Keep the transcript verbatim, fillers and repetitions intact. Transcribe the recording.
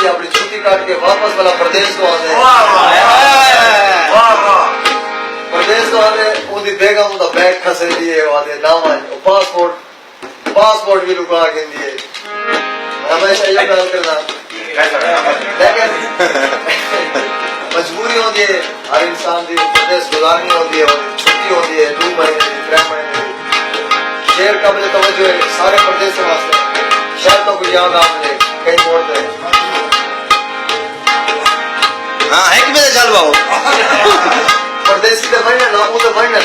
اپݨی چھٹی کٹ کے واپس ولا پردیس توں آندے۔ پردیس توں آندے، اوندی بیگم اوندا بیگ کھسیندی ہے، او آندے نہ ونڄ، او پاسپورٹ، پاسپورٹ وی لکا گھندی ہے۔ ہمیشہ ایہو ڳالھ کرینداں۔ لیکن مجبوری ہوندی ہے ہر انسان دی، پردیس گزارنی ہوندی ہے، چھٹی ہوندی ہے ݙو مہینے دی، ترے مہینے دی۔ شعر قابل توجہ ہے سارے پردیسیں واسطے۔ شاید تہاکوں یاد آ ونڄے کہیں موڑ تے۔ ہاں، ہک ٻئے دا جلوہ ہو۔ پردیسی تے ونڄݨ نا، اوں تے ونڄݨ